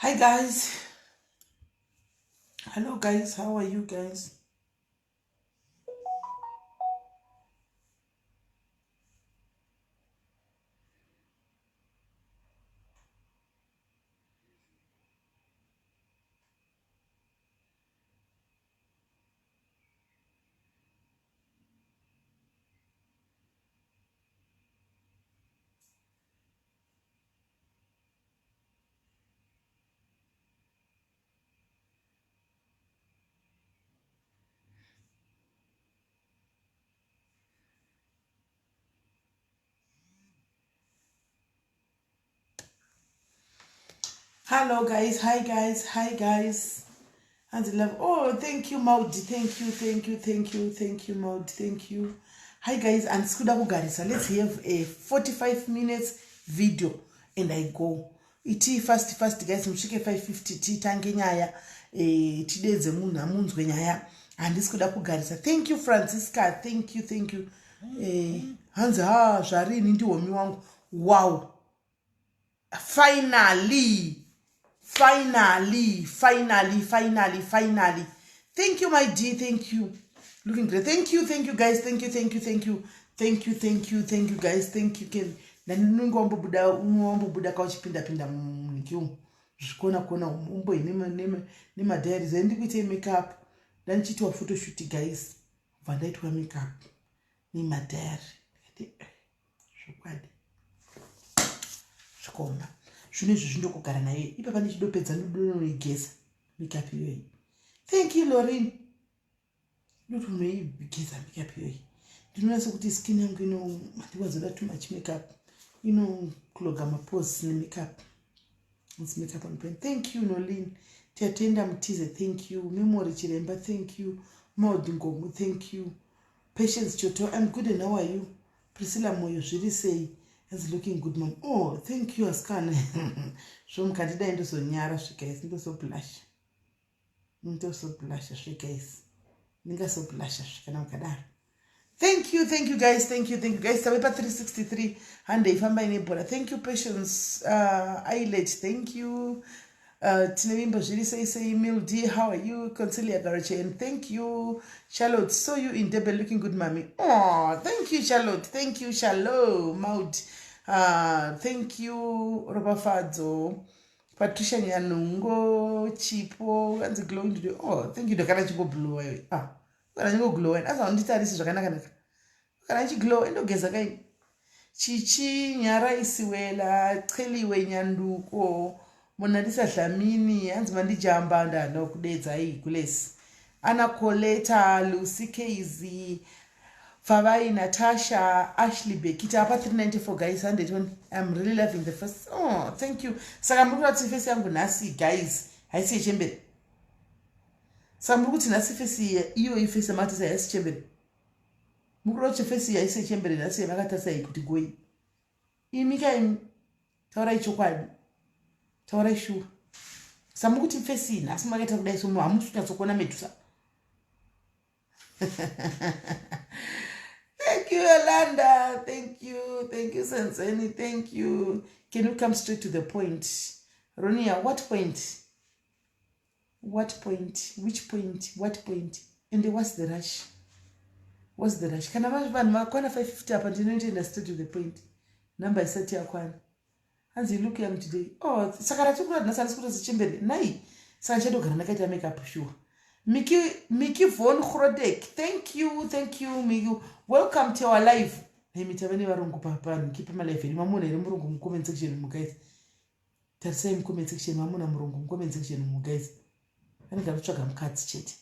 Hi guys. Hello guys, how are you guys? Hello guys, hi guys, hi guys. And love. Oh, thank you Maud. Thank you, thank you, thank you, thank you Maud. Thank you. Hi guys, and sikuda kugarisa. Let's have a 45 minutes video and I go. Iti fast fast guys, musvike 5:50 titange nyaya. Eh, tidedze munhu amunzwe nyaya. Handisi kuda kugarisa. Thank you Francisca. Thank you, thank you. Eh, hanzi ha zvarini ndihomi wangu. Wow. Finally, finally, finally, finally, finally. Thank you my dear, thank you. Looking great. Thank you, thank you guys. Thank you, thank you, thank you. Thank you, thank you, thank you guys. Thank you. Ken. Ndinenge wambobuda wambobuda ka uchipinda pinda muniki umu. Zvikona kona umbo nemadiaries. Ndikuite makeup. Ndandichiitwa photoshoot guys. Bva ndaitwa makeup nemadiary. Zvokwadi. Zvikoma. Zvino izvi zvindokugara naye. Ipapa ndichidopedza ndodonoigeza makeup iyoyi. Thank you Lorraine. Ndoti unoigeza makeup iyoyi. Ndinoona sekuti skin yangu ino handiwanzoda too much makeup. Inocloga mapores nemakeup. It's makeup on point. Thank you Nolin. Tatenda Mutize, thank you. Memory Chiremba, thank you. Maud Ngomu, thank you. Patience Choto, I'm good and how are you? Priscilla Moyo, zviri sei? It's looking good mom. Oh, thank you askana. Zvo mukandidai ndozonyara svika ndozoblusha. Ndozoblusha svika isi. Ndingasoblusha svika namukadaro. Thank you, thank you guys, thank you, thank you guys. Tave pa 363 handei fambai nebhora. Thank you Patience Eyelet, thank you. Tinevimbo zviri sei sei Mildy, how are you? Consilia Garache, and thank you Charlotte. Saw you in Durban looking good mommy. Oh, thank you Charlotte. Thank you Shalom Maud. Thank you Ropafadzo. Patricia Nyanungo Chipo anzi glowing today. Oh, thank you ndakana chingo blow. Ah. Kana chingoglowa asi haunditarisi zvakanaka naka. Kana chiglowa indogeza kai. Chichi Nyarai Siwela Cheliwe Nyanduko Monalisa Dlamini hanzi mandijamba ndano kudedzai kulesi. Ana Coletta Lucy Casey Favai Natasha Ashley Bekita apa 394 guys 100. I'm really loving the first. Oh, thank you. Saka muri kuda kuti face yangu nhasi guys haisi yechembere. Saka muri kuti nhasi face iyo ifesi yamakatarisa haisi chembere. Muri kuda kuti face haisi yechembere nhasi yamakatarisa iyi kuti goi. Imi ka imi taurai chokwadi. Taurai shuwa. Saka muri kuti face iyi nhasi makaita kudai so hamusi kunyatsokuona Medusa. Thank you, Yolanda. Thank you. Thank you, Senseni. Thank you. Can you come straight to the point? Ronia, what point? What point? Which point? What point? And what's the rush? What's the rush? Kana vanhu vakwana 550 apa ndinoenda straight to the point. Number isati yakwana. Hanzi you look young today. Oh, saka ratikura nhasi handisi kutozi chembere. Nai. Saka ndichadogara ndakaita makeup sure. Mickey, Mickey Von Grodek. Thank you, thank you, Mickey. Welcome to our live. Nemi tave nevarungu paniki pamalive edu. Mamuona here murungu mucomment section mu guys? Tarisai mucomment section mamuona murungu mucomment section mu guys. Anenge arikutsvaga mukadzi chete.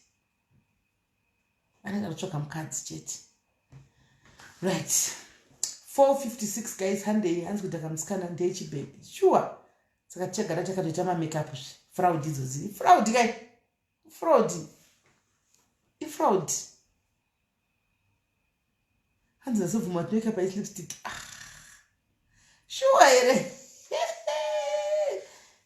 Anenge arikutsvaga mukadzi chete. Right. 456 guys, handei hanzi kudhaka musikana ndeyechibhebhi. Sure. Saka tichagara takatoita mamakeup zve. Fraud idzodzi. Fraud kai. Fraud. Ifraud. Hanzi ndazobvuma kuti makeup haisi lipstick. Ah. Sure here.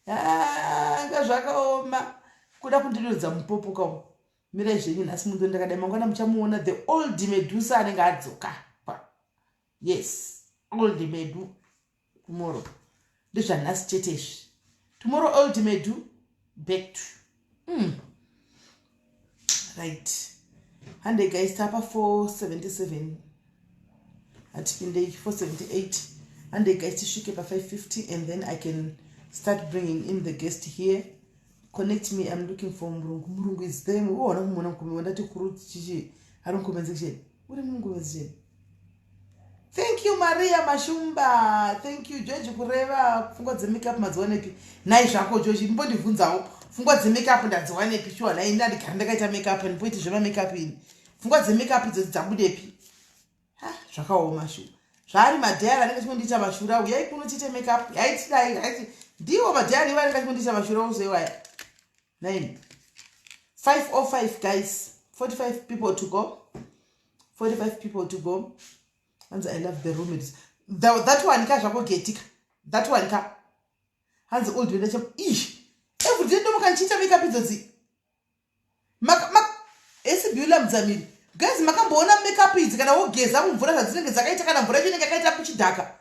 Ah, nga zvakaoma. Kuda kundinoridza mupopo kawo. Mirai zvenyu nhasi mundo ndakadai mangwana muchamuona the old Medusa anenge adzoka. Yes, old Medu tomorrow. Ndezvanhasi chete izvi. Tomorrow old medu back to. Right. Hande guys, tapa 477. Hatipindei 478. Hande guys, tisvike pa 550 and then I can start bringing in the guest here. Connect me, I'm looking for murungu. Murungu is there. Uona kumuona mukumi wandati kuru chichi. Ari mucomment section. Uri mucomment section. Thank you Maria Mashumba. Thank you George kureva pfungwa dzemakeup madziwanepi? Nhai zvako George, imbondibvunzawo. Pfungwa dzemakeup ndadziwanepi shuwa nhai ndindigara ndakaita makeup ndimboiti zvema makeup ini. Pfungwa dzemakeup idzodzo dzabudepi? Ha, zvakaoma shuwa. Zvaari madhayari anenge achingondiita mashura uyai kuno tiite makeup. Yaitidai, yaiti ndiwo madhayari iwo anenge achingondiita mashura ose iwaya. 9 505 guys, 45 people to go. 45 people to go. Hanzi I love the room it is. That one ka zvako getika. That one ka. Hanzi old wenda cham. Ish. Every day ndomuka ndichiita makeup idzodzi. Maka mak Esibula Mudzamiri. Guys makamboona makeup idzi kana wogeza mumvura zvadzinenge dzakaita kana mvura yacho inenge yakaita kuchidhaka.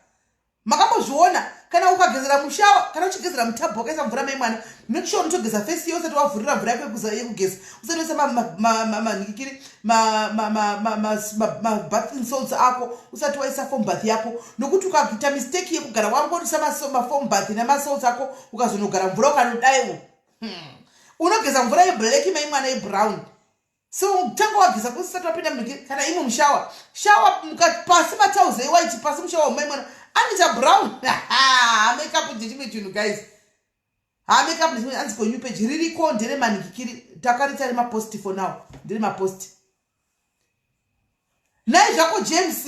Makambozviona kana ukagezera mushawa kana uchigezera mutabhu wakaisa mvura mai mwana make sure unotogeza face iyo usati wavhurira mvura yako yekugeza usati waisa manhikikiri mabathing salts ako usati waisa foam bath yako nokuti ukaita mistake yekugara wangorisa mafoam bath nemasalts ako ukazonogara mvura ukanodaiwo Unogeza mvura yeblack mai mwana yebrown so tanga wageza kusati wapinda munhu kana imo mushawa shawa pasi matauze ewhite pasi mushawa wamai mwana anoita brown. Makeup ndechimwe chinhu guys. Ha, makeup ndechimwe. Anzi ko new page ririko ndere manikikiri takarita remapost for now ndere mapost. Nhai zvako James.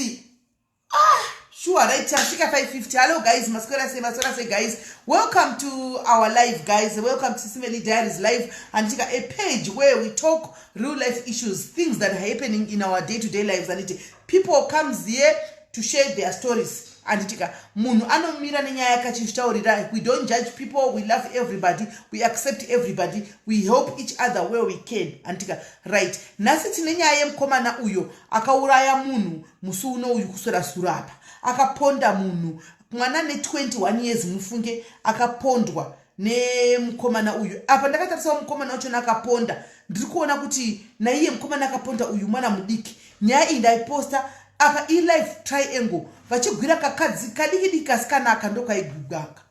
Ah, sure, right, tasvika 550. Hello guys, maswera sei, maswera sei guys. Welcome to our live guys. Welcome to Simeli Diaries live. And a page where we talk real life issues, things that are happening in our day-to-day lives. And it, people comes here to share their stories. Anditika munhu anomira nenyaya yake achizvitaurira. We don't judge people, we love everybody, we accept everybody, we help each other where we can. Anditika right. Nhasi tine nyaya yemukomana uyo akauraya munhu musi uno uyu kuswera sura apa. Akaponda munhu mwana ne 21 years mufunge akapondwa nemukomana uyu. Apa ndakatarisawo mukomana wacho akaponda. Ndiri kuona kuti naiye mukomana akaponda uyu mwana mudiki. Nyaya iyi ndaiposta apa ilife triangle vachigwira kakadzi kadiki diki kasikana aka ndokaigugaka.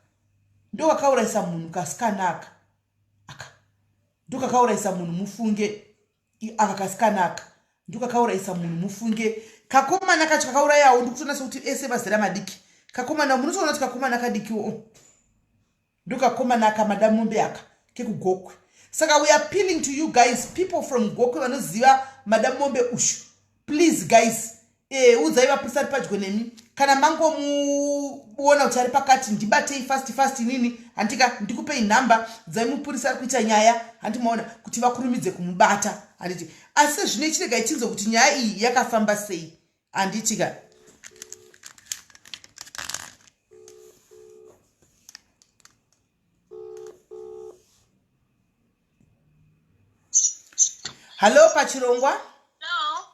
Ndokakaurayisa munhu kasikana aka. Aka. Ndokakaurayisa munhu mufunge. Aka kasikana aka. Ndokakaurayisa munhu mufunge. Kakomana kacho kakaurayawo ndikutoona sekuti ese mazera madiki. Kakomana munotoona kuti kakomana kadikiwo. Ndokakomana aka madamombe aka kekugokwe. Saka we are appealing to you guys, people from Gokwe vanoziva madamombe ushu. Please guys, udzai vapurisa ari padyo nemi. Kana mangomuona kuti ari pakati, ndibatei fast fast inini. Handika ndikupei nhamba dzaimupurisa ari kuita nyaya. Handimaona kuti vakurumidze kumubata. Handiti. Asi zvino chiregai tinzwe kuti nyaya iyi yakafamba sei. Handitika. Hello pachirongwa.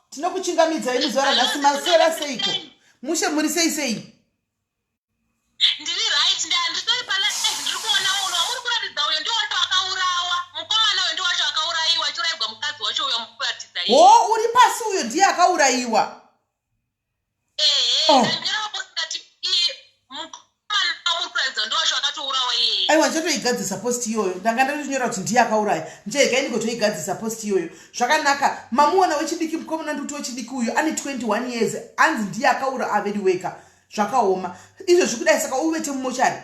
Tinokuchingamidzai muzuva ranhasi. Maswera seiko? Mushe muri sei sei? Ndiri right, ndandiri palive ndiri kuona munhu wamuri kuratidza uyo ndiwo wacho akaurawa. Mukomana uyo ndiwo wacho akaurayiwa achiurayigwa mukadzi wacho uyo wamuri kuratidza iye. Ho, uri pasi uyo ndiye akaurayiwa. Ehe, ndanyora post ndati mukomana wamuri kuratidza ndiwo wacho akatourawa iyeye. Aiwa, ndichatoigadzisa post iyoyo. Ndanga ndatonyora kuti ndiye akauraya. Ndicharegai ndigotoigadzisa post iyoyo. Zvakanaka. Mamuona wechidiki mukomana ndikuti wechidiki uyu ane 21 years. Anzi ndiye akaura averiweka. Zvakaoma. Izvo zvikudai saka uvete mumochari.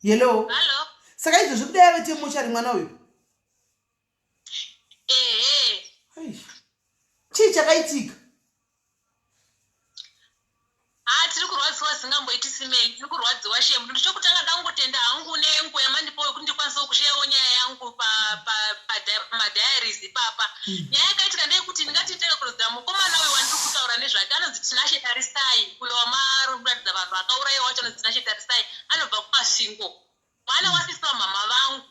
Hello. Hello. Saka izvo zvikudai avete mumochari mwana uyu. Ehe. Chii chakaitika? Ah, tiri kurwadziwa zingamboiti simeli, tiri kurwadziwa shemu. Ndichokutanga ndangotenda hangu nenguva yamandipawo yekuti ndikwanisewo kushayawo nyaya yangu pamadiaries ipapa. Nyaya yakaitika ndeyekuti ndingati nditanga kurodzera mukomana uyu wandiri kutaura nezvake anonzi Tinashe Tarisai, uyo wamakuratidza vanhu akaurayiwa wacho anonzi Tinashe Tarisai, anobva kuMasvingo. Mwana wasisi vamama vangu.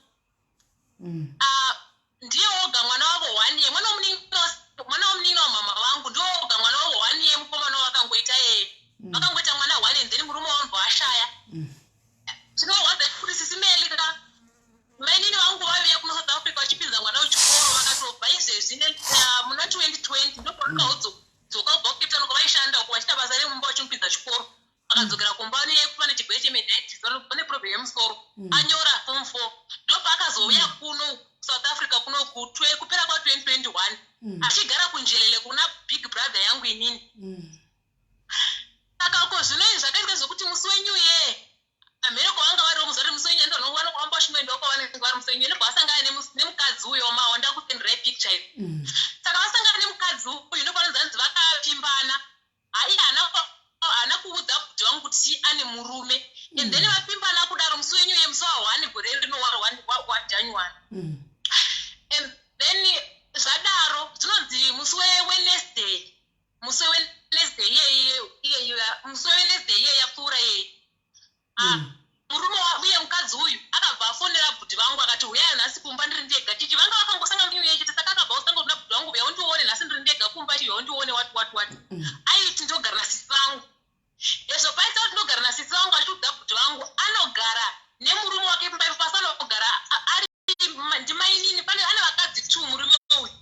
Ndiye woga mwana wavo 1 year. Mwana womunin'ina wamama vangu ndiwo woga mwana wavo 1 year mukomana wavakangoita yeye. Vakangoita mwana 1 and then murume Muna 2020 ndopaakaudzoka kubva kuCape Town kwavaishanda uko vachiita basa remumba, vachimupinza chikoro. Akadzokera kumba pane chirwere chemeningitis, pane problem yemusoro. Anyora form 4, ndopaakazouya kuno South Africa kuno kupera kwa2021, achigara kuNjelele kuna big brother yangu inini. Saka uko zvino izvi zvakaitika zvokuti musi weNew Year, mhere kwavanga variwo muzuva remusi weNew Year, ndovanokwamba vachimboendawo kwavanenge vari musi weNew Year, ndobva vasangana nemukadzi uyo mawanda kusenderai picture iri. Saka vasangana nemukadzi uyu, ndopanonzi hanzi vakapimbana. Hai, haana kuudza bhudhi vangu kuti ane murume. And then vapimbana kudaro musi weNew Year, musi wa1 gore rino waJanuary. And then zvadaro, zvinonzi musi weWednesday, musi weWednesday iyeyi, musi weWednesday iyeyi yapfuura iyeyi, murume uye mukadzi uyu akabva afonera bhudhi vangu akati, "Uyai nhasi kumba, ndiri ndega." Chichi vanga vakangosanga New Year chete. Saka akabva usanga kuna bhudhi vangu, "Uya undione nhasi, ndiri ndega kumba, chiuya undione," what what what. Aiti, "Ndogara nasisi vangu." Ezvo paita kuti ndogara nasisi vangu, achiudza bhudhi vangu anogara nemurume wake pamba ipo pasi anogara ari ndimainini. Pane ane vakadzi two murume uyu,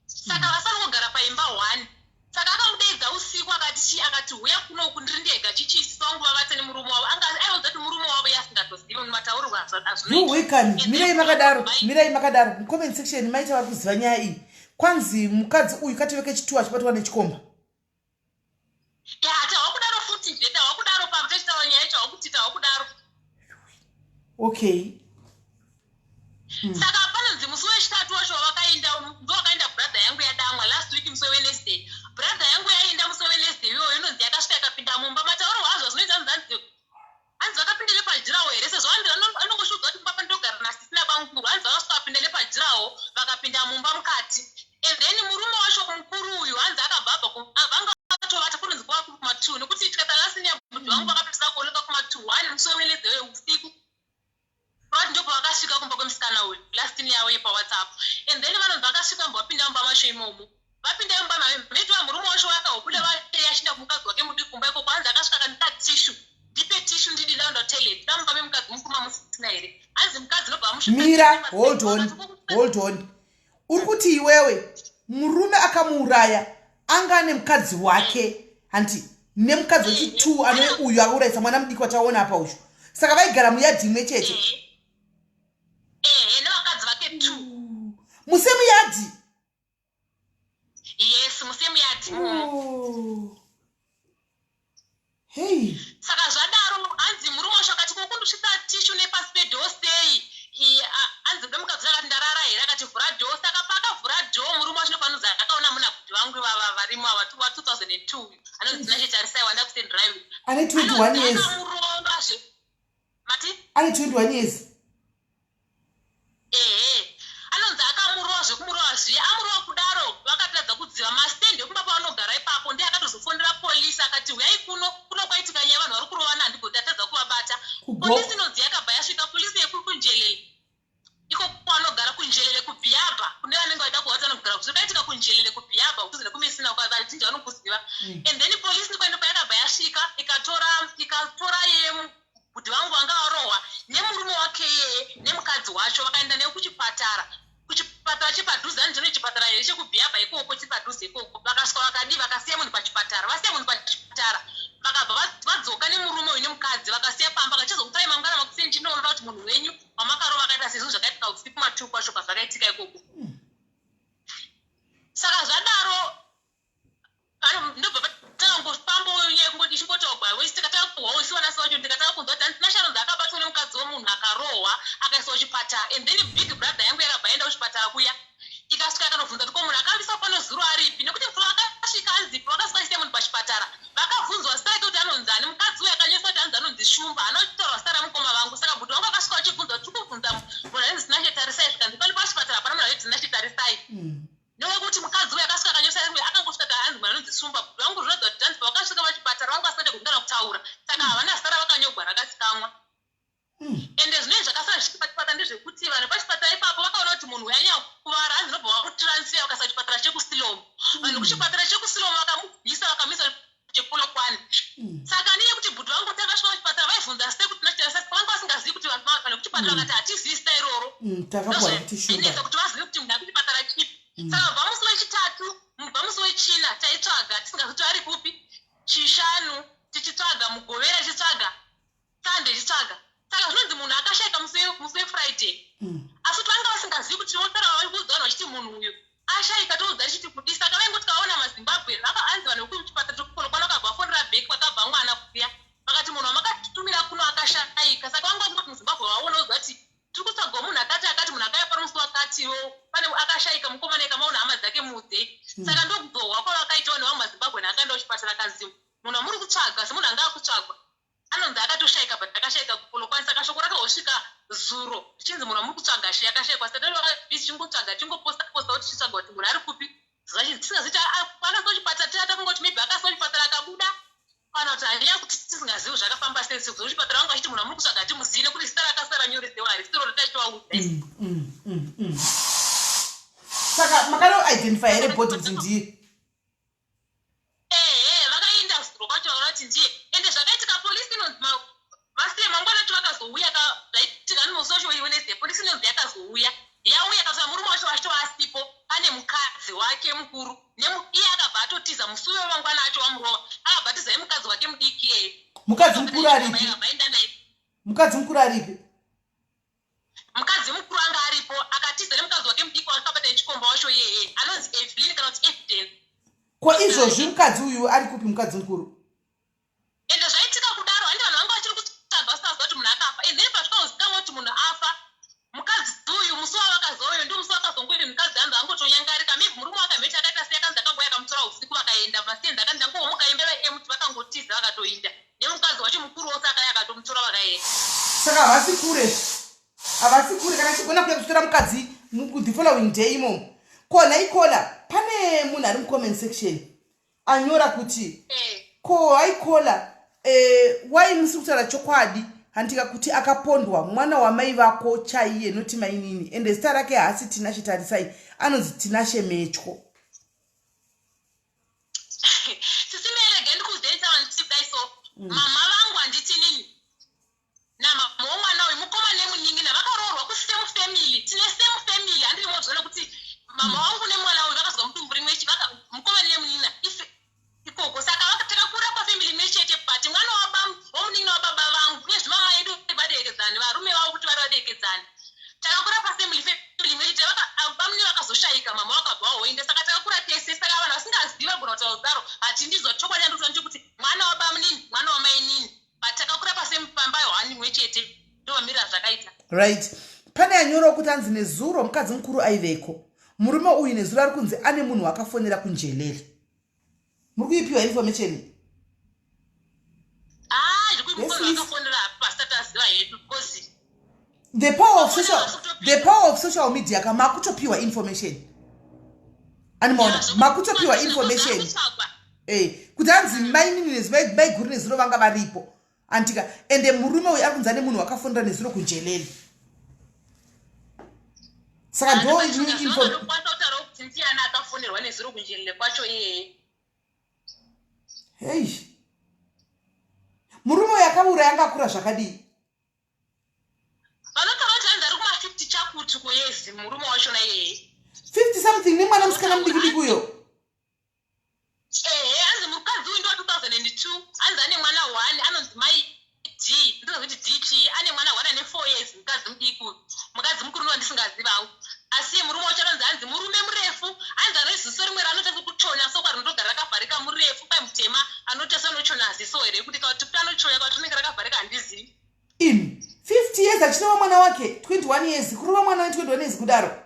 saka vasari kugara paimba one. Saka akamudeedza usiku akati chi, akati, "Huya kunoku, ndiri ndega." Chichi sisi vangu vavate nemurume wavo. Anga aiudza kuti murume wavo yasingatozivi mataurirwo. Yuhwekani, mirai makadaro, mirai makadaro. Mucomment section maita vari kuziva nyaya iyi. Kwanzi mukadzi uyu katove kechituwa achibatwa nechikomba. Ya, tahwa kudaro futi zve, tahwa kudaro pachitaura nyaya yacho, hakuti tahwa kudaro. Saka panonzi musi wechitatu wacho wavakaenda, ndowakaenda brother yangu yadamwa last week musi weWednesday. Brother yangu yaenda musi weWednesday iyoyo, inonzi yakasvika ikapinda mumba. Matauro azvo zvinoita hanzi vakapinda nepajirawo here, sezvo anongoshudzwa kuti papa ndogara nasisi nabamukuru. Hanzi vakasvika vapinda nepajirawo, vakapinda mumba mukati. And then murume wacho mukuru uyu hanzi akabva abva vanga vatovata, kunonzi kwava kuri kuma2, nekuti tikata last bhudhi vangu vakapedzisa kuoneka kuma2 1 musi weWednesday usiku. Vati ndipo vakasvika kumba kwemusikana uyu last yavo yepaWhatsApp. And then vanonzi vakasvika mba, vapinda mumba macho imomo. Vapinda mumba mametwa, murume wacho vakahobuda vachinda kumukadzi wake mudiki kumba ikoko. Hanzi akasvika akandida tissue, "Ndipe tissue, ndidi ndaenda toilet." Ndamumba memukadzi mukuru mamusina here? Hanzi mukadzi nobva amusvika. Mira, hold on, hold on. Uri kuti iwewe murume akamuuraya anga ane mukadzi wake, hanti? Nemukadzi wechi2 ane uyu akaurayisa mwana mudiki wataona apa uyu. Saka vaigara muyadhi imwe chete? Ehe, nevakadzi vake two. Musame yard? Yes, musame yard. Oh. Hey. Saka zvadaro, hanzi murume wacho akati, "Kokundosvitsa tissue nepasi pedoor sei?" Hanzi mukadzi akati, "Ndarara here?" Akati, "Vhura door." Saka paakavhura door, murume wacho ndopanonzi akaona muna bhudhi vangu ivava varimo ava wa2002, anonzi Tinashe Tarisai, wanda kusendrive. Ane 21 years? Akamurovazve mati. Ane 21 years? Ehe, anonzi akamurova zvekumurova zviya. Amurova kudaro, vakatadza kudziva mastendi ekumba pavanogara ipapo. Ndiye akatozofonera polisi akati, "Uyai kuno, kuno kwaitika nyaya, vanhu vari kurovana, handigoti atadza kuvabata." Polisi inonzi yakabva yasvika, polisi yekuNjelele iko kwavanogara, kuNjelele kuBhiabha. Kune vanenge vaida kuva vanogara, zvakaitika kuNjelele kuBhiabha, kudhuze nekuMesina, vazhinji vanokuziva. And then polisi ndikwaenda payakabva yasvika, ikatora bhudhi vangu vanga varohwa nemurume wake iyeye nemukadzi wacho, vakaenda naye kuchipatara, kuchipatara chepadhuze. Hanzi chino chipatara here chekuBhiabha ikoko, chipadhuze ikoko. Vakasvika vakadii, vakasiya munhu pachipatara. Vasiya munhu pachipatara, vakabva vadzoka nemurume uyu nemukadzi, vakasiya pamba. Kachizokutai mangwana makuseni, chinoona kuti munhu wenyu wamakarova akaita sezvinhu zvakaitika usiku ma2 kwacho pazvakaitika ikoko. Saka zvadaro, ndobva tangofamba nyaya kungoti ichingotogwa tikatanga isi vanasi vacho, ndikatanga kunzwa kuti handina sharonzi akabatwa nemukadzi wemunhu, akarohwa, akaiswa kuchipatara. And then big brother yangu yakabva yaenda kuchipatara kuya, ikasvika ikanobvunza kuti, "Ko munhu akaviswa pano zuro aripi?" Nekuti vakasvika, hanzi vakasvika isiya munhu pachipatara, vakabvunzwa zita rake kuti anonzi ani. Mukadzi uyu akanyesa kuti hanzi anonzi Shumba, anotaura zita ramukoma vangu. Saka bhudhi vangu akasvika vachibvunza kuti, "Tikubvunza munhu anonzi Tinashe Tarisai." Zvikanzi, "Pano pachipatara hapana munhu anonzi Tinashe Tarisai." Newekuti mukadzi uyu akasvika akanyosa, akangosvika ta hanzi munhu anonzi Shumba. Bhudhi vangu zvinoratidza kuti hanzi pavakasvika pachipatara vanga vasina chekugara kutaura, saka havana zita ravakanyogwa rakasikamwa. Ende zvinenge zvakasara zvichiti pachipatara ndezvekuti vanhu pachipatara ipapo vakaona kuti munhu uyu anyanya kukuvara, hanzi nobva vamutransfer vakaisa kuchipatara chekuSilomo. Vanhu kuchipatara chekuSilomo vakamubvisa, vakamuisa chePolokwane. Saka neyekuti bhudhi vangu takasvika kuchipatara vaibvunza sei kuti Tinashe, vanga vasingazivi kuti vanhu kuchipatara vakati, "Hatizivi zita iroro." Takapuwa kuti Shumba. Inetsa kuti vazive kuti munhu ari kuchipatara chipi. Saka taitsvaga tisingazi kuti ari kupi. Chishanu tichitsvaga, Mugovera tichitsvaga, Sunday tichitsvaga. Saka zvinonzi munhu akashaika musi weFriday. Asi kuti vanga vasingazivi kuti vosara vaikuudza vanhu vachiti munhu uyu ashaika, toudza tichiti kudi. Saka vaingoti kaona maZimbabwe anzi vanhu vekuchipatara chekuPolokwane vakabva vafonera back kwakabva mwana kuya, vakati munhu wamakatitumira kuno akashaika. Saka vanga vangoti muZimbabwe vaona uziva kuti tiri kutsvagawo munhu akati akati, munhu akauya pano musi wakatiwo, pane akashaika mukomana, ikamaona hama dzake mudze. Saka ndokuzohwa kwavakaitawo nevamwe maZimbabwe naakaenda kuchipatara, kanzi munhu wamuri kutsvaga semunhu anga akutsvagwa anonzi akatoshaika, but akashaika kuPolokwane. Saka shoko rakazosvika zuro richinzi munhu wamuri kutsvaga shi akashaikwa. Saka tichingotsvaga, tingoposta posta kuti tichitsvaga kuti munhu ari kupi, tisingazivi akasiwa kuchipatara. Tatafunga kuti maybe akasiwa kuchipatara akabuda, kana kuti hanyaya kuti tisingazivi zvakafamba sei. Kuchipatara vanga vachiti munhu amuri kutsvaga hatimuzivi nekuti zita rakasara nyoresewa harisiro ratachivaudza. Saka makanoidentify here body kuti ndiye? Ehe, vakaenda zuro kwacho vakaona kuti ndiye. Ende zvakaitika, polisi inonzi vasiye mangwana acho vakazouya. Zvaitika ni musi wacho weWednesday, polisi inonzi yakazouya, yauya kasvika murume wacho wacho asipo, pane mukadzi wake mukuru. Iye akabva atotiza musi uyo mangwana acho wamurova, akabva atiza nemukadzi wake mudiki iyeye. Mukadzi mukuru aripi? Akabva aenda naye. Mukadzi mukuru aripi? Mukadzi mukuru anga aripo, akatiza nemukadzi wake mudiki waakabata nechikomba wacho iyeye, anonzi Evelyn kana kuti Evidence. Ko izvozvi mukadzi uyu ari kupi, mukadzi mukuru? Ende zvaitika kudaro, handi vanhu vanga vachiri kutsvaga vasingaziva kuti munhu akafa. And then pazvikazikanwa kuti munhu afa, mukadzi uyu musi wavakazouyo ndo musi wakazongoiri mukadzi anzi angotonyangarika. Maybe murume wakamheti akaita sei, akanzi akangoya akamutora usiku vakaenda masenzi, akanzi ndangomuka imba vaemuti, vakangotiza vakatoinda nemukadzi wacho mukuru wose, akaya akatomutora vakaenda. Saka havasi kure, havasi kure. Kana chigona kuya kutora mukadzi the following day imomo. Ko nhai caller, pane munhu ari mucomment section anyora kuti ko hai caller, wai musi kutaura chokwadi handika kuti akapondwa mwana wamai vako chaiye, noti mainini, ende zita rake haasi Tinashe Tarisai, anonzi Tinashe Metyo. Sisi Merege, ndikuzeisa vanhu tichidai so. Mama vangu, handiti nini namama womwana uyu mukoma nemunin'ina vakaroorwa kusame family, tine same family, handiri mozviona kuti mama wangu nemwana uyu vakazwa mudumbu rimwe mukoma nemunin'ina ikoko. Saka takakura pafamily imwe chete, but mwana womunin'ina wababa vangu, uyezve mama edu vaderekedzani, varume vavo kuti vari vaderekedzani. Takakura pafamily family imwe chete. Bamune vakazoshayika, mama vakabva vahoenda, saka takakura tese. Saka vanhu vasingazivi vagona kutaura kudaro, hatindizwa chokwadi. Andikuta ndechekuti mwana wabamunini, mwana wamainini, but takakura pasame pamba hwani imwe chete, ndomamirira zvakaita. Right, pane anyorawo kuti anzi nezuro mukadzi mukuru aiveko. Murume uyu nezuro ari kunzi ane munhu wakafonera kunjelele. Muri kuipiwa information? Ah, zvikuimunhu akafonera pasati aziva hedu because The power of social media ka, makutopiwa information animaona, makutopiwa information kuti hanzi mainini maiguru nezuro vanga varipo andika. Ende murume uyu ari kunzi ane munhu wakafonera nezuro kunjelele, saka ndo Ndokwanisa kutaura kuti ndiani akafonerwa nezuro kunjelele kwacho iyeye. Hei, murume uyu akauraya anga akura zvakadii? Vanotaura kuti hanzi ari kuma50 chakuti kuyezi murume wachona iyeye. 50 something nemwana musikana mudiki diki uyo? Ehe, hanzi mukadzi uyu ndewa 2002, hanzi ane mwana 1 anonzi mai D, ndinozi kuti D chii, ane mwana 1 ane 4 years, mukadzi mudiki uyu. Mukadzi mukuru ndo ndisingazivi hangu, asi murume wacho anonzi hanzi murume murefu, hanzi ane ziso rimwe raanoita sekuchonya so kwarinotogara rakavharika, murefu kwai mutema, anoita seanochonya ziso here, kuti kuti anochonya kwati rinenge rakavharika, handizivi. Imi, 50 years achirova mwana wake 21 years, kurova mwana we21 years kudaro?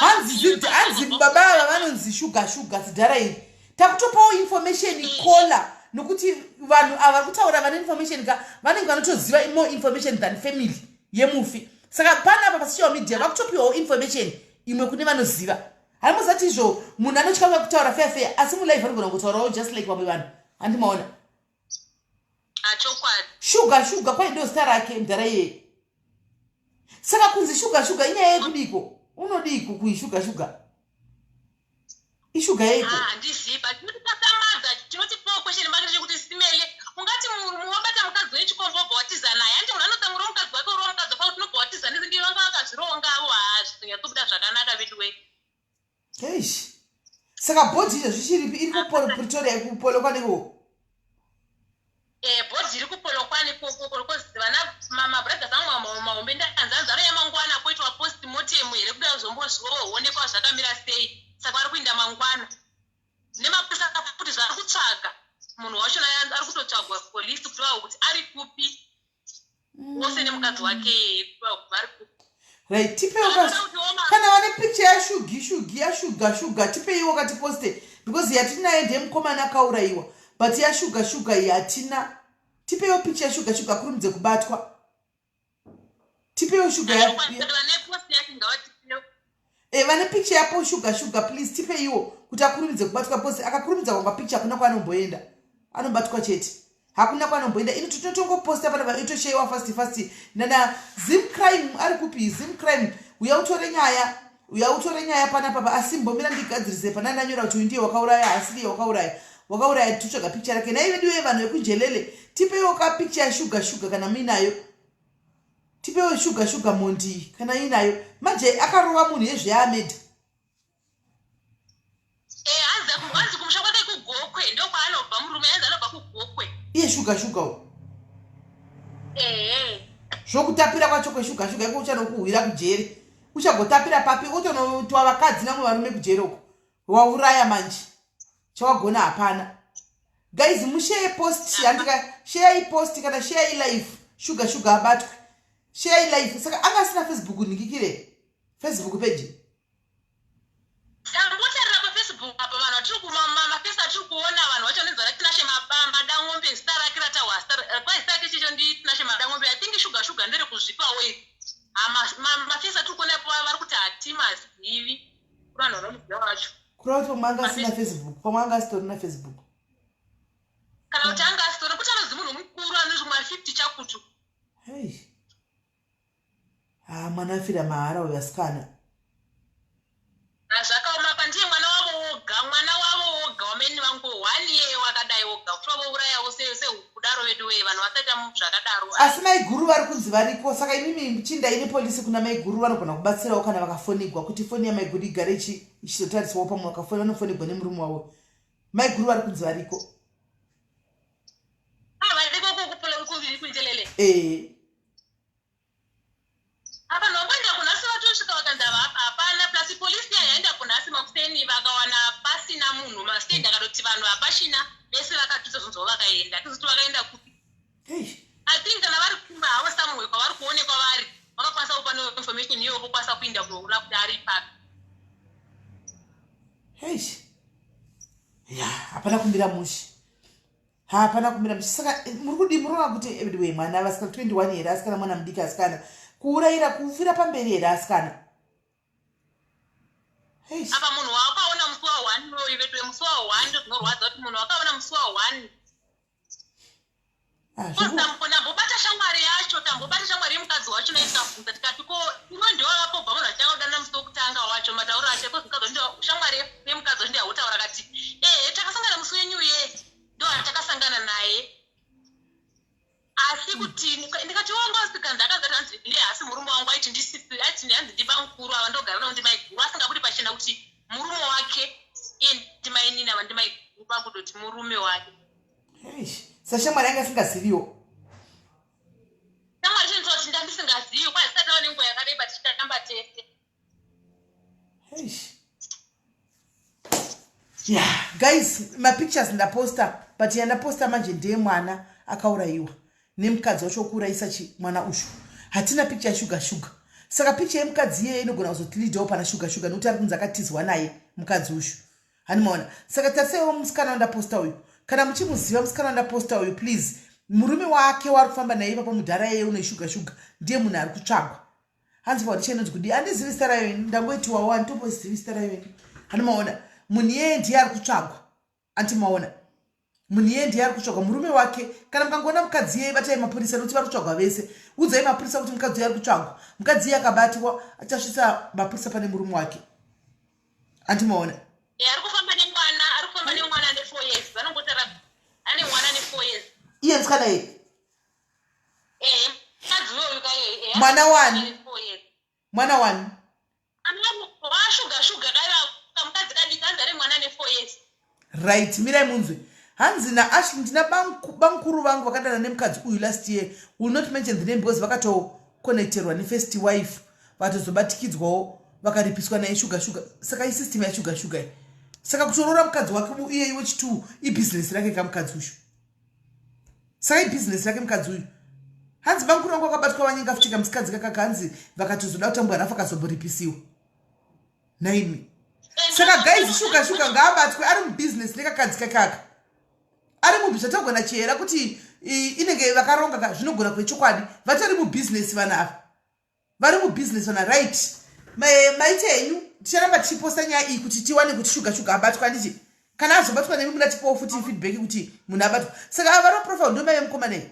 Hanzi baba ava vanonzi Shuga Shuga, zidhara iri. Takutopawo information, caller, nokuti vanhu ava vari kutaura vane information ka, vanenge vanotoziva more information than family yemufi. Saka panapa pasocial media vakutopiwawo information imwe kune vanoziva. Haimuzati izvo munhu anotya kuya kutaura fair fair, asi mulive anogona kungotaurawo just like vamwe vanhu, handimaona? Chokwadi. Shuga Shuga kwai ndo zita rake mudhara iyeye. Saka kunzi Shuga Shuga inyaya yekudiko? Unodiko kuishuga shuga? Ishuga yeiko? Handizivi, but tinotipasamadza tinotipawo question mark chekuti simele ungati wabata mukadzi wechikomba wobva watiza naye. Handi munhu anotsamwira mukadzi wake, urova mukadzi wake kuti unobva watiza, ndivi vanga vakazvirongavo. Haa, zvinonyatsobuda zvakanaka vedu wei. Eish. Saka bhodhi izvo zvichiripi iri kuPretoria kuPolokwane ikoko? Eh, bhodhi iri kuPolokwane ikoko because vana mabrothers angu mahombe ndakanzi anzi anouya mangwana koitwa post mortem here kuda kuzombozvionekwa zvakamira sei saka vari kuinda mangwana nemapurisa futi zvaari kutsvaga munhu wacho ari kutotsvagwa police kuti vawo kuti ari kupi vose nemukadzi wake vari kupi. Right, tipeiwo kana vane picture yashugi shugi yashuga shuga tipeiwo katiposte because yatinayo ndeyemukomana akaurayiwa but yashuga shuga iyi hatina. Tipeiwo picture yashuga shuga akurumidze kubatwa. Tipeiwo shuga ya eh, vane picture yapo shuga shuga please tipeiwo kuti akurumidze kubatwa because akakurumidza kwanga picture hakuna kwanomboenda anobatwa chete. Hakuna kwanomboenda ini tinotongoposta pana vaitoshewa fast fast nana Zim crime ari kupi Zim crime uya utore nyaya uya utore nyaya pana papa asi mbomira ndigadzirise pana ndanyora kuti uyu ndiye wakauraya asi ndiye wakauraya wakauraya totsvaga picture rake nai vedu vevanhu vekunjelele tipeiwo ka picture yashuga shuga kana muinayo tipeiwo shuga shuga mhondi kana inayo manje akarova munhu yezveamedha. Eh, hanzi hanzi kumusha kwake kuGokwe ndokwaanobva murume hanzi anobva kuGokwe. Iye shuga shuga uyu. Ehe. Zvokutapira kwacho kweshuga shuga iko uchanokuhwira kujeri. Uchagotapira papi utonoitwa vakadzi namwe varume kujeri uko. Wauraya manje. Chawagona hapana. Guys mushare post handika share post kana share live shuga shuga abatwe. Share live saka anga asina Facebook ndikikire. Facebook page. Tambotarira paFacebook apa vanhu vatiri kumamafesi atiri kuona vanhu vacho vanonzi vana Tinashe Madang'ombe zita rake ratahwa kwa zita rake chicho ndi Tinashe Madang'ombe I think shuga shuga ndere kuzvipawo iri mafesi atiri kuona ipo vari kuti hatimazivi vanhu vanomuziva vacho. Kureva kuti pamwe anga asina Facebook pamwe anga asitorina Facebook. Kana kuti anga asitori kuti anonzi munhu mukuru anozvi kuma 50 chakutu. Hey. Ah, mwana afira mahara uyu asikana. Ah, zvakaoma apa ndiye mwana wavo woga mwana wavo woga wamaini vangu one year wakadai woga kuti vavourayawo sekudaro vedu wee vanhu vasaita zvakadaro. Asi maiguru vari kunzi variko saka imimi chindai nepolisi kuna maiguru vanogona kubatsirawo kana vakafonigwa kuti foni yamaiguru igare ichizotariswawo pamwe vakafoni vanofonigwa nemurume wavo maiguru vari kunzi variko. Ah, variko kuNjelele. Eh. Apa vanhu kunhasi vatosvika vakanzi hapana plus polisi yaenda kunhasi makuseni vakawana pasina munhu mastand akatoti vanhu hapachina vese vakatusa zvinhu zvavo vakaenda tozoti vakaenda kupi. I think kana vari kumba havo somewhere kwavari kuonekwa vari vakakwanisa kupa no information iyoyo vokwanisa kuinda kunoona kuti ari papi. Eish. Ya, hapana kumira mushe. Hapana kumira mushe. Saka eh, muri kudii muri kuona kuti anyway mwana vasikana 21 here asikana mwana mudiki asikana kuurayira kufira pamberi here asikana. Eish. Apa munhu waakaona musi wa 1 uyoyu veduwe musi wa 1 ndozvinorwadza kuti munhu wakaona musi wa 1 Ah, Tambobata shamwari yacho, tambobata shamwari yemukadzi wacho naye tikabvunza tikati ko iwe ndiwe wakabva munhu achitanga kudanana musi wekutanga wacho matauro acho ko mukadzi wacho shamwari yemukadzi wacho ndiyautaura akati ehe takasangana musi wenyu ye ndo atakasangana naye asi kuti ndikati wanga usikanzi akazati hanzi ndiye asi murume wangu aiti ndisisi aiti hanzi ndibamukuru ava ndogara navo ndimaiguru asingabudi pachena kuti murume wake iye ndimainini ava ndimaiguru pakutoti murume wake. Sashamwari yanga asingaziviwo. Shamwari chinototi ndandisingazivi kwa zisati ava nenguva yakareba tichitamba tese. Yeah, guys, mapictures ndaposta but yandaposta manje ndeye mwana akaurayiwa nemukadzi wacho wokuurayisa chi mwana ushu. Hatina picture yashuga shuga. Saka picture yemukadzi iyeye inogona kuzotilidawo pana shuga shuga nekuti ari kunzi akatizwa naye mukadzi ushu. Hani maona. Saka tarisaiwo musikana wandaposta uyu. Kana muchimuziva musikana wandaposta uyu please murume wake waari kufamba naye ipapo mudhara iyeye une shuga shuga ndiye munhu ari kutsvagwa. Hanzi foundation inonzi kudii handizivi zita rayo ini ndangoitiwawo handitombozivi zita rayo ini. Hani maona munhu iyeye ndiye ari kutsvagwa. Anti maona munhu iyeye ndiye ari kutsvagwa murume wake kana mukangoona mukadzi iyeye batai mapurisa nekuti vari kutsvagwa vese udzai mapurisa kuti mukadzi uye ari kutsvagwa mukadzi iye akabatwa achasvitsa mapurisa pane murume wake anti maona. Eh, ari kufamba nemwana ari kufamba nemwana ane 4 years vanongotara ane mwana ane 4 years iye musikana iye eh mukadzi uyoyu ka eh mwana wani mwana wani washuga shuga dai Right, mirai munzwe. Hanzi naAshley ndina bamkuru vangu vakadana nemukadzi uyu last year. Will not mention the name because vakatokonecterwa nefirst wife vatozobatikidzwawo vakaripiswa naye shuga shuga. Saka isystem yashuga shuga iyi. Saka kutoroora mukadzi wake iyeyi wechituu ibhizinesi rake kamukadzi uyu. Saka ibhizinesi rake mukadzi uyu. Hanzi bamkuru vangu vakabatwa vanyenga futi kamusikadzi kakaka hanzi vakatozoda kutambwa rafa kazomboripisiwa. Nhaimi. Saka guys shuga shuga ngaabatwe ari mubusiness nekakadzi kakaka. Ari mubhi zvatagona chihera kuti inenge vakaronga ka zvinogona kuve chokwadi. Vatori mubusiness vana ava. Vari mubusiness vana right. Maite henyu ticharamba tichiposta nyaya iyi kuti tiwane kuti shuga shuga abatwa handiti kana azobatwa nemi muda tipowo futi feedback kuti munhu abatwa. Saka ava vari profile ndomai vemukomana iyi.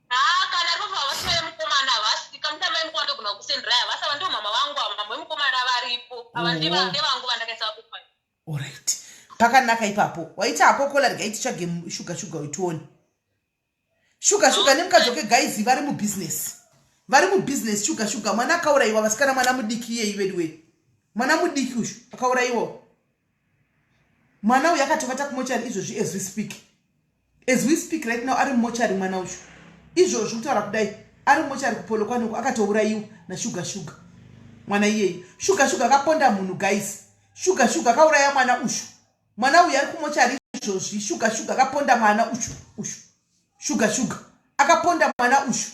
Haa kana ari baba havasi mai vemukomana havasi kamuti amai vemukomana ndogona kukusenderai havasi ava ndivo mama vangu ava mama vemukomana varipo ava ndevangu vandakaisa paprofile. Alright. Pakanaka ipapo. Waita hako kola regai titsvage shuga shuga uyu tione. Shuga shuga nemukadzi wake guys vari mubusiness. Vari mubusiness shuga shuga mwana akaurayiwa vasikana mwana mudiki iyeyi veduwe. Mwana mudiki uyu akaurayiwa. Mwana uyu akatovata kumochari izvozvi as we speak. As we speak right now ari mumochari mwana uyu. Izvozvi kutaura kudai ari mumochari kuPolokwane uko akatourayiwa naSugar Sugar. Mwana iyeyu. Sugar Sugar akaponda munhu guys. Sugar Sugar akauraya mwana uyu. Mwana uyu ari kumochari izvozvi. Sugar Sugar akaponda mwana uyu uyu. Sugar Sugar akaponda mwana uyu.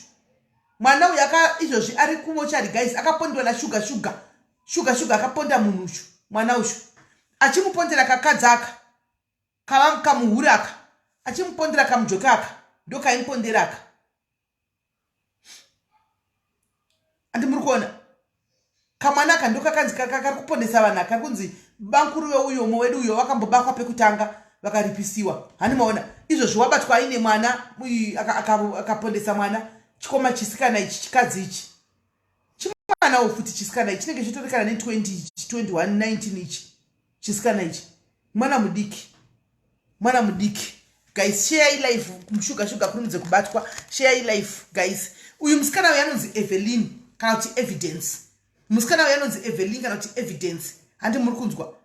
Mwana uyu aka izvozvi ari kumochari guys akapondwa naSugar Sugar. Sugar Sugar akaponda munhu uyu mwana uyu. Achimupondera kakadzi aka. Kava kamuhure aka achimupondera kamujoki aka ndokaimupondera aka andi muri kuona kamwana aka ndokakanzi kari kupondesa vanhu aka kunzi bankuru veuyo umwe wedu uyo vakambobakwa pekutanga vakaripisiwa hani maona izvozvi wabatwa aine mwana akapondesa mwana chikoma chisikana ichi chikadzi ichi chimwanawo futi chisikana ichi chinenge chitorekana ne 20 ichi 21 19 ichi chisikana ichi mwana mudiki mwana mudiki guys share life shuga shuga kurumidze kubatwa share life guys uyu musikana uyu anonzi Evelyn kana kuti evidence musikana uyu anonzi Evelyn kana kuti evidence handi muri kunzwa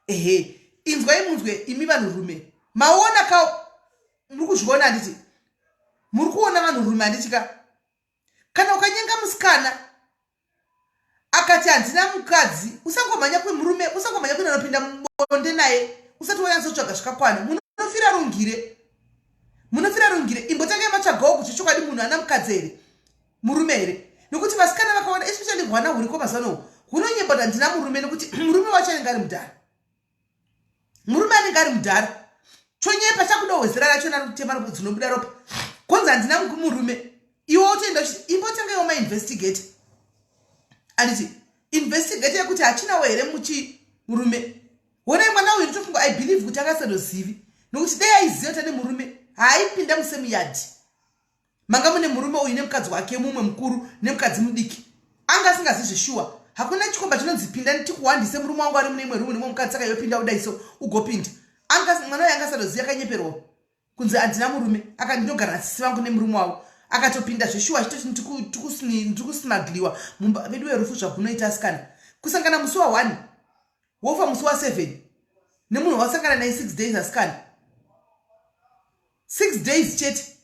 ehe inzwai munzwe imi vanhurume maona ka muri kuzviona handiti muri kuona vanhurume handiti ka kana ukanyenga musikana akati handina mukadzi usangomhanya kwemurume usangomhanya kuenda nopinda mubonde naye usati wanyatsotsvaga zvikakwana munofira rungire munofira rungire imbotangai matsvagawo kuti chokwadi munhu ana mukadzi here murume here nokuti vasikana vakawanda especially hwana huriko mazuva ano hunonyemba kuti handina murume nokuti murume wacho anenge ari mudhara murume anenge ari mudhara chonyepa chakuda wezera racho narikutema dzinobuda ropa konzi handina murume iwe wotoenda uchiti imbotanga iwo mainvestigate anditi investigate yekuti hachinawo here muchi murume honai mwana uyu nditofunga i believe kuti akasadozivi nokuti dai aiziva kuti ane murume haaipinda musame yard Manga mune murume uyu nemukadzi wake mumwe mukuru nemukadzi mudiki. Anga asingazi zveshuwa. Hakuna chikomba chinonzi pinda tikuwandise murume wangu ari mune imwe room nemumwe mukadzi saka iwe pinda udai so ugopinda. Anga mwana uyu anga asatoziva akanyeperwa kunzi handina murume aka ndinogara nasisi vangu nemurume wavo akatopinda zveshuwa achitoti ndiri kusmugliwa mumba vedu verufu zvagunoita asikana kusangana musi wa 1 wofa musi wa 7 nemunhu wasangana naye 6 days asikana 6 days chete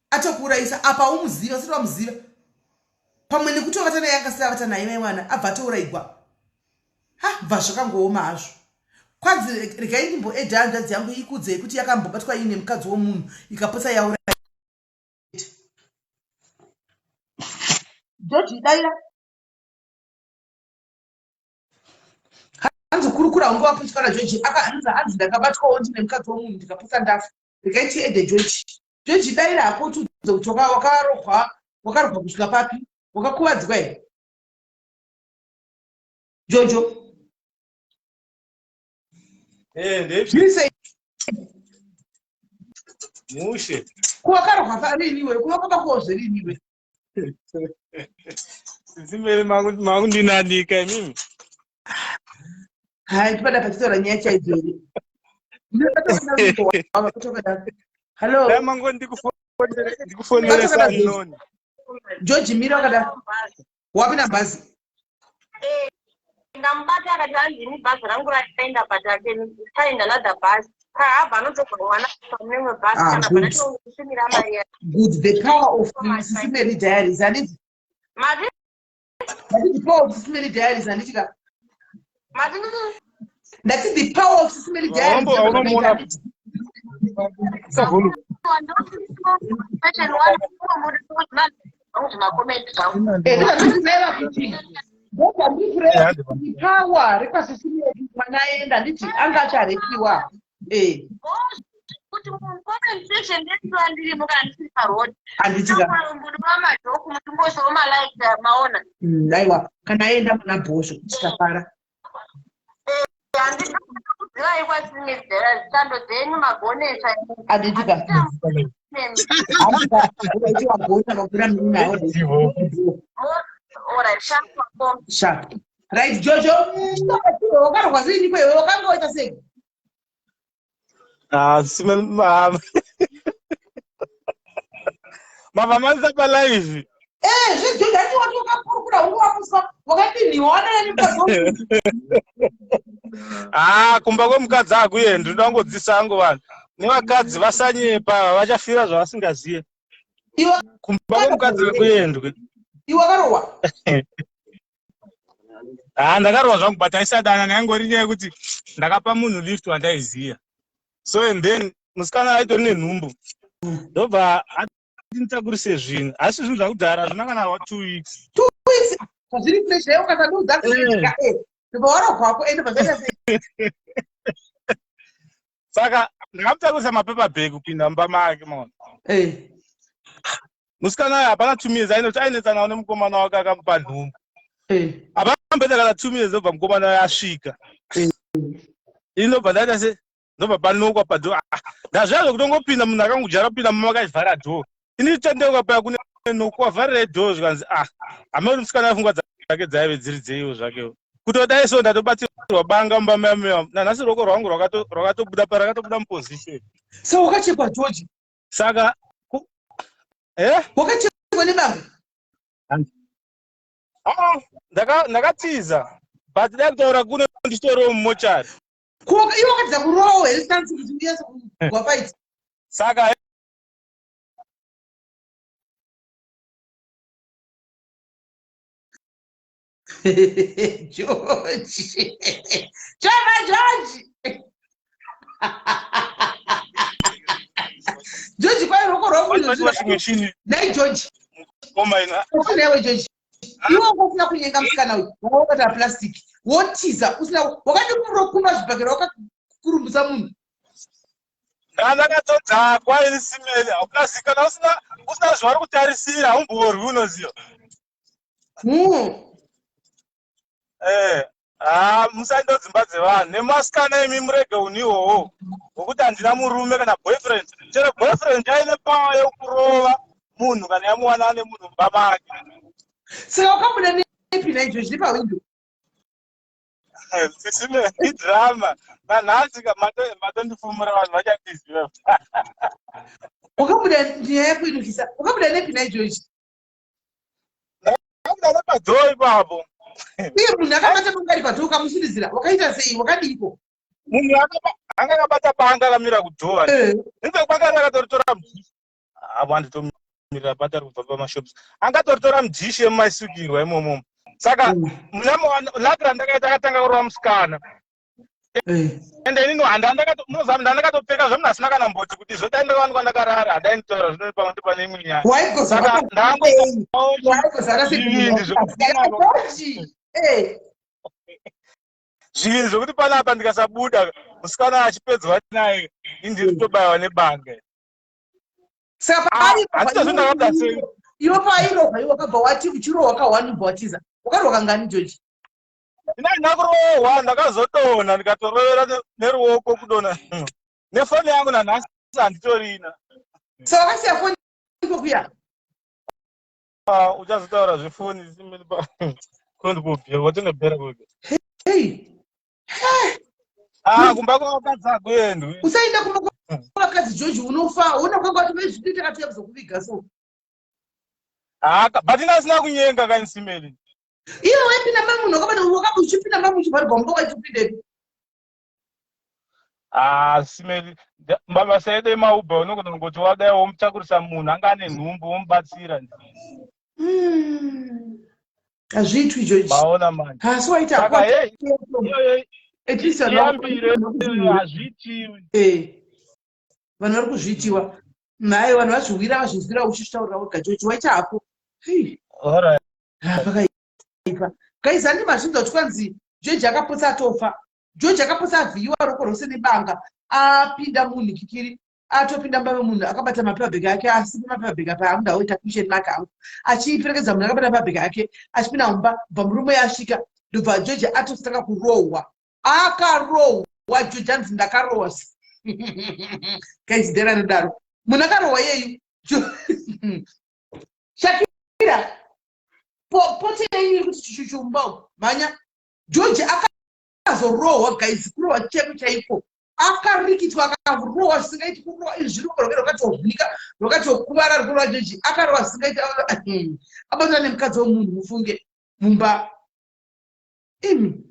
atokuurayisa apa umuziva usati wamuziva pamwe nekuti wavata naye akasira avata naye mai mwana abva atourayigwa ha bva zvakangooma hazvo kwanzi regai ndimboedha hanzvadzi yangu ikudzei kuti yakambobatwa iine mukadzi womunhu ikapotsa yauraya George daira hanzi kurukura unge waputswa naGeorge aka hanzi ndakabatwawo ndine mukadzi womunhu ndikapotsa ndafa regai tiede George George daira hako utiudze kuti wakarohwa wakarohwa kusvika papi wakakuvadzwa here Jojo Eh, zviri sei mushe ko wakarohwa parini iwe ko wakabakwawo zverini iwe sisi mberi makundinanika imimi hai tipada pachitaura nyaya chaidzo here hallo dai mango ndikufonere sanoni george mira wakadaro wapinda bhazi eh, Ndamubata akati hanzi ini bhazi rangu raenda but I can find another bus. Kahabva anotogwa mwana mumwe bus Ah, kana good. panatoshumira mari yake. Good, the power of Sisi Melly Diaries handiti? Mati? Ndati the power of Sisi Melly Diaries, handiti ka? Mati? Ndati the power of Sisi Melly Diaries. Aunomuona handiti? Volume. Eh, ndozvandikureva kuti ndozvandikureva kuti power rekwaSisi Melly, mwana aenda, handiti? Anga acharepiwa, eh. Kuti mucomment section ndendira ndirimo kana ndisiri paroad. Handiti ka? Mbudiwa majoku muchingoshawo malike maona. Aiwa, kana aenda muna bhosvo tichafara. Handidi kuziva ikwasimedzera zitando dzenyu magonesa. Handiti ka? Handiti ka? Ukaiti wagona vakura muninawo. Alright, sharp. Sharp. Right, Jojo, wakarwa sei kwewe? Wakanga waita sei? Ah, mava manisa palive. Eh, zvejojo hati wati wakakurukura unge wakuswa wakadinhiwa wanana nemukadzi. Ah, kumba kwemukadzi hakuendi. Ndoda kungodzisa hangu vanhu nevakadzi vasanyepa, vachafira zvavasingaziye. Iwe Kumba kwemukadzi hakuendwi. Iwe wakarohwa? Ha, ndakarwa zvangu, but aisadana naingori nyaya yekuti ndakapa munhu lift wandaiziya. So and then musikana aitori nenhumbu, ndobva ati nditakurise zvinhu, asi zvinhu zvakudhara zvina kana 2 weeks. 2 weeks zvazviri fresh naye ukasandiudza kuitika, eh, ndobva warohwako ende bva zvaita sei? Saka ndakamutakurisa mapaper bag kupinda mumba make, maona. Musikana uyo hapana 2 minutes ainoti ainetsanawo nemukomana wake akamupa nhumbu. Hapana mbeta kana 2 minutes, ndobva mukomana uyo asvika. Ini ndobva ndaita se ndobva panokwa padoor. Ah, ndazviya zvekutongopinda, munhu akangojara kupinda mumba makavhara door. Ini tendeuka paya kune noku wavharirai door, zvikanzi, ah, hamene kuti musikana pfungwa dzake dzaive dziri dzeiwo zvakewo. Kutodai so ndatobatsirwa banga mumba maya. Nanhasi ruoko rwangu rwakatobuda parakatobuda muposition. So wakachekwa, George? Saka eh? Wakachekwa nebanga? Ah, ndakatiza, but dai kutaura kuno ndichitoriwo mumochari. Iwe wakatiza kurohwa here stansi kuti unyatse kugwa fight? Saka George, chama George, George, kwai ruoko rwangu. Chimwe chini. Nai George. Komaina. Newe George, iwe wanga usina kunyenga musikana uyu, wanga wakata plastic, wotiza usina wakati kurokuma zvibhakera, wakakurumbusa munhu. Ndakatodzakwa ini simeli. Plus kana usina zvauri kutarisira haumborwi, unoziva. Eh, ah, musaenda dzimba dzevanhu nemasikana imi, murege unhu ihwohwo hwokuti handina murume kana boyfriend. Chero boyfriend aine power yekurova munhu kana yamuwana ane munhu mumba make. Saka wakabuda nepi naizvozvi, nepawindo? Sisime idrama nanhasi matondifumura, vanhu vachandiziva. Wakabuda, nyaya yako inokisa, wakabuda nepi naizvozvi? Ndakabuda nepadoor ipapo. Uye munhu akabata banga ari padoor, ukamushiridzira, wakaita sei? Wakadiiko? Munhu anga akabata banga akamira kudoor. Inze banga rakatoritora mudhishi avo, handitomirira bata ri kubva pamashops, angatoritora mudhishi emumaisukirwa imomo. Saka laki randakaita, akatanga kurova musikana. Ende inini munoziva ndandakatopfeka zvemunhu asina kana mboti kuti zvodai ndakawanikwa ndakarara, handainditora zvino pamwe pane imwe nyaya. Saka Waigozara. Zvivindi segeorgi. Zvivindi zvokuti panapa ndikasabuda musikana achipedzwa naye, ini ndiri kutobayiwa nebanga. Saka Handitozvi ndakabuda sei. Iwe pairohwa, iwe wakabva wati uchirohwa kahwani, ubva watiza. Wakarohwa kangani, George? Ina ndakurohwa, ndakazodonha, ndikatorovera neruoko, kudonha nefoni yangu nanhasi handitorina. Saka wakasiya foni ikokuya? Ah, uchazotaura zvefoni kondikubhera watinobhera kuga. Hei. Ah, kumba kwavakadzi hakuendwi. Usaenda kumba kwavakadzi, George, unofa. Una kwanga wati vezviti takatiya kuzokuviga so. Haka, but ndasina kunyenga kanisimeli. Iwe waipinda mamunhu wakabata uchipinda mamu. uchivharigwa mumba waitopindepi? Ah, simeli mabasa edu emaUber unogona kungoti wadai womutakurisa munhu anga ane nhumbu, womubatsira. Hazviitwi, George. Maona manje. Asi waita Saka hey, iyoyo at least iyambiro hazviitiwi. Vanhu vari kuzviitiwa naye, vanhu vazviwira, vazvinzwira uchizvitaurira wega. George, waita hako. Hei. Alright. Ah, pakaipa guys. Handi mazvinzwa kuti kwanzi George akapotsa atofa? George akapotsa avhiyiwa roko rose nebanga. Apinda munhu kikiri, atopinda mumba memunhu akabata mapepabhegi ake, asi pamapepabhegi apa amuda oita question mark angu, achiperekedza munhu akabata mapepabhegi ake achipinda mumba. Bva murume asvika, ndobva George atotanga kurohwa. Akarohwa George, anzi, "Ndakarohwa." Guys, ndera anodaro munhu akarohwa iyeyu. Shakira, pote yenyu iri kuti chuchuchumba umu, mhanya. George akazorohwa guys, kurohwa chaiko chaiko. Akarikitwa, akarohwa zvisingaiti. Kurohwa izvi zviri rwake rwakatovhunika, rwakatokuvara rukorwa. George akarohwa zvisingaiti, abatana nemukadzi wemunhu, mufunge, mumba imi.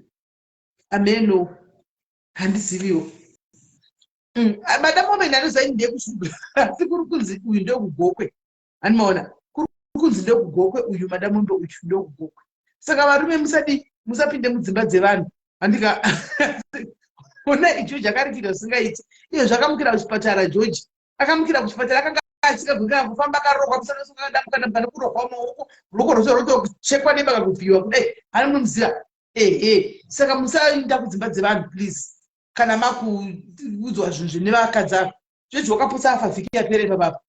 Ameno, handiziviwo. Madam anoziva ini ndeyekuShurugwi, asi kuri kunzi uyu ndekugokwe. Handimaona kuri kunzi ndekugokwe uyu Madamombe, uyu ndekugokwe. Saka varume, musadi, musapinde mudzimba dzevanhu, handika? Ona, iGeorge akarikira zvisingaiti. Iye zvakamukira kuchipatara, George akamukira kuchipatara, akanga asingagoni kana kufamba, akarohwa musana, akadambuka dambuka nekurohwa maoko, ruoko rwose rwotochekwa nebanga, kubviwa kudai. Hani munomuziva? Ehe. Saka musaenda kudzimba dzevanhu, please, kana makuudzwa zvinhu zvine vakadzi ava. George wakapotsa afa vhiki yapera ipapapa.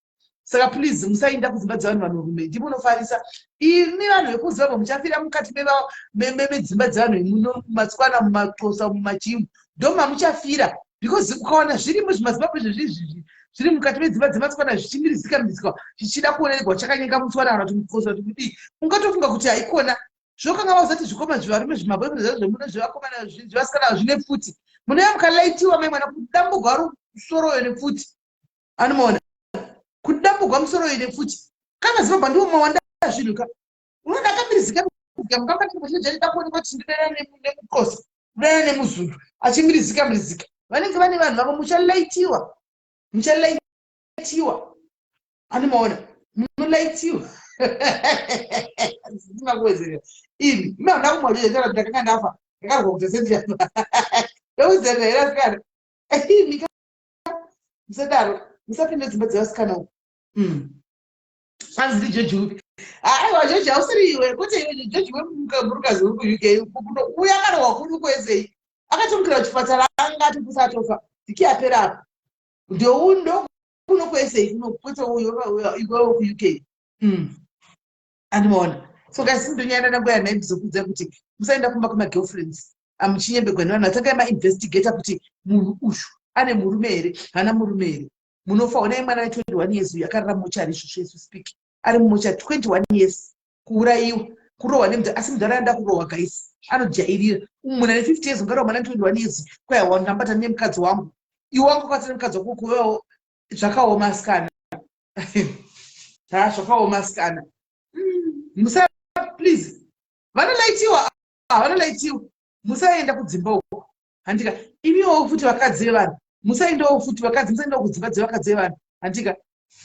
Saka please, musaenda kudzimba dzevanhu. Vanhurume ndimunofarisa imi vanhu vekuZimbabwe, muchafira mukati medzimba dzevanhu muno, mumatswana, mumaxhosa, mumachimu, ndo mamuchafira, because ukaona zvirimo zvimazimbabwe zvezvizvizvi zviri mukati medzimba dzematswana, zvichimirizika mirizika, zvichida kuonererwa, chakanyenga mutswana kana kuti muxhosa kuti kudii, ungatofunga kuti haikona. Zvokanga vazati zvikoma zvevarume, zvimaboyfriend zvazvo zvemuno, zvevakomana, zvevasikana zvine pfuti, munouya mukalaitiwa mai mwana, kudambugwa musoroyo nepfuti. Anomaona kudambugwa musoroyo nepfuti. Kana Zimbabwe ndiwo mawanda zvinhu ka, unoda akamirizika mukamba kuonekwa kuti ndinodana nemuxhosa, ndodana nemuzulu, achimirizika mirizika. Vanenge vane vanhu vavo, muchalaitiwa, muchalaitiwa. Anomaona munolaitiwa, ndingakuwedzerera imi. Imi hamuna kumwazvozvataura kuti ndakanga ndafa, ndakarwa kuti sendichafa, ndowedzerera here asikana? Imi musadaro, musapinda dzimba dzevasikana uku. Anzi ndiGeorge upi? Aiwa, George hausiri iwe, kwete iwe George wemurukazi uri kuUK. Uya akarohwa kuri kwesei, akatomukira kuchipatara, anga atopusa atofa vhiki yapera apa. Ndoundo kuno kwesei kuno, kwete uyo iwewo kuUK. Andimaona. So guys, ndonyaya ndamboya nhai ndizokudza kuti musaenda kumba kwemagirlfriends amuchinyembegwa nevanhu. Vatangai mainvestigata kuti munhu uyu ane murume here, haana murume here. Munofa. Onai mwana we21 years uyu akarara mumochari izvozvo as we speak, ari mumochari, 21 years, kuurayiwa, kurohwa nemunhu. Asi munhu anoda kurohwa guys, anojairira. Munhu ane 50 years ungarohwa mwana 21 years, kwaiwa ndambata nemukadzi wangu, iwe wangu kwatsa nemukadzi wako kuvewo. Zvakaoma asikana, ha, zvakaoma asikana. Musa, please, vanolaitiwa, vanolaitiwa. Musaenda kudzimba uko, handika? Imiwo futi vakadzi vevanhu, musaendawo futi, vakadzi, musaendawo kudzimba dzevakadzi vevanhu, handika?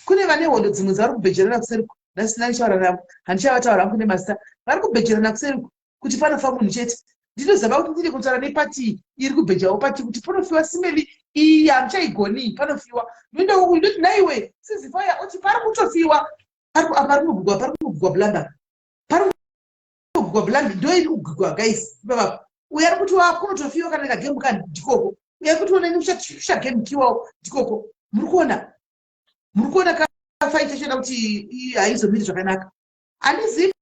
Kune vane hondo dzimwe dzavari kubhejerana kuseriku. Ndasina ndichaura navo, handichavataura hangu nemazita. Vari kubhejerana kuseriku kuti panofa munhu chete. Ndinoziva kuti ndiri kutaura nepati iri kubhejawo pati kuti panofiwa simeli iyi hamuchaigoni, panofiwa. Ndoendawo ndoti, "Naiwe sizifaya," oti pari kutofiwa, pari kunogugwa, pari kunogugwa blanda, pari kunogugwa blanda, ndo iri kugugwa guys ipapapa. Uyo ari kuti wakunotofiwa kana kagemu ka ndikoko. Uyo ari kuti onani kuchagemukiwawo ndikoko. Muri kuona, muri kuona kafaita chena kuti haizomiri zvakanaka. Handizivi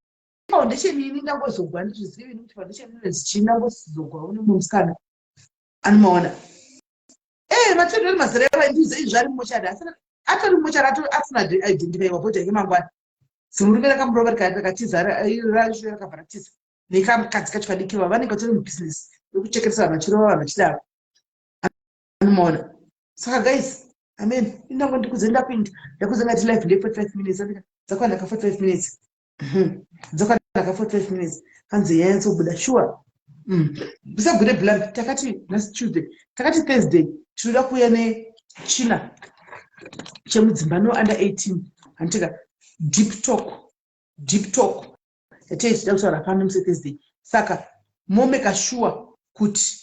foundation ini ndangozogwa, handizvizivi ini kuti foundation inonzi chii. Ndangozogwawo nemumwe musikana anomaona matenderi mazera eva ndize izvi ari mumochari, asi atori mumochari, asina identifyiwa body yake mangwana. Zimurume rakamurova rikatiza, racho rakabva ratiza nekamukadzi kacho kadikiva. Vanenge vatori mubhizinesi yekuchekeresa vanhu, vachirova vanhu vachidaro. Anomaona. Saka guys, amen. Indango ndikuze ndakuinda, ndakuze ngati live nde 45 minutes, andika dzakwana ka 45 minutes, dzakwana ka 45 minutes. Hanzi yanyatsobuda sure. Musagwire blunt. Takati nhasi Tuesday, takati Thursday tinoda kuuya nechina chemudzimba, no under 18, handitika? Deep talk, deep talk yatei tichida kutaura pano musi Thursday. Saka momeka sure kuti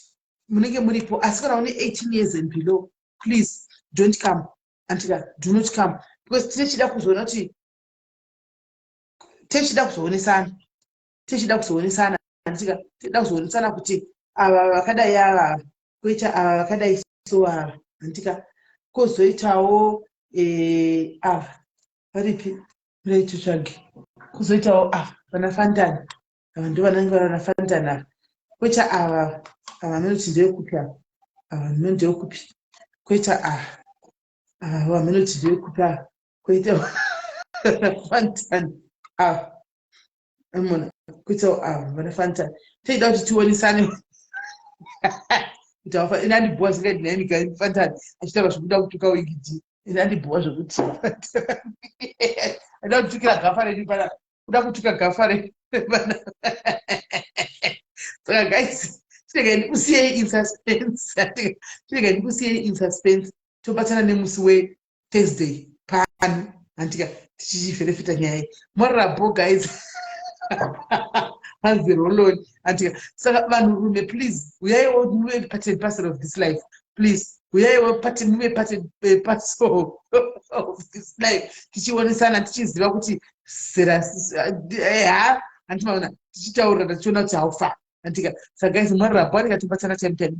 munenge muripo. Asi kana une 18 years and below, please don't come, antika? Do not come, because tinechida kuzoona kuti techida kuzoonesana, techida kuzoonesana, anditika? Tichida kuzoonesana kuti ava vakadai, ava koita ava vakadai, so ava, handitika? Kwozoitawo ava varipi? Reititsvage. Kwozoitawo ava vana Fantani. Ava ndo vanenge vari vana Fantani ava. Koita ava, ava vanoti ndevekupi ava? Ava ndevekupi? Koita ava, ava vanoti ndevekupi ava? Koita Fantani ava, amona? Koitawo ava vana Fantani. Toida kuti tionesane kuti inandibhowa zingaiti naimika Fantani achitaura zvekuda kutuka Winky D. Inandibhowa zvekuti ada kutukira gafa redu pana, kuda kutuka gafa redu pana. Saka guys, tinenge ndikusiyei in suspense, tinenge ndikusiyei in suspense. Tobatana nemusi weThursday pano, handika? Tichichiferefeta nyaya iyi. Morabo guys, hanzi roloni, handika? Saka vanhurume, please, uyaiwo muve part and parcel of this life. Please, uyaiwo muve part and parcel of this life, tichionesana, tichiziva kuti zera ha, handimaona, tichitaurira, tichiona kuti how far, handika? Saka guys, mwarabo, andika? Tobatana time time.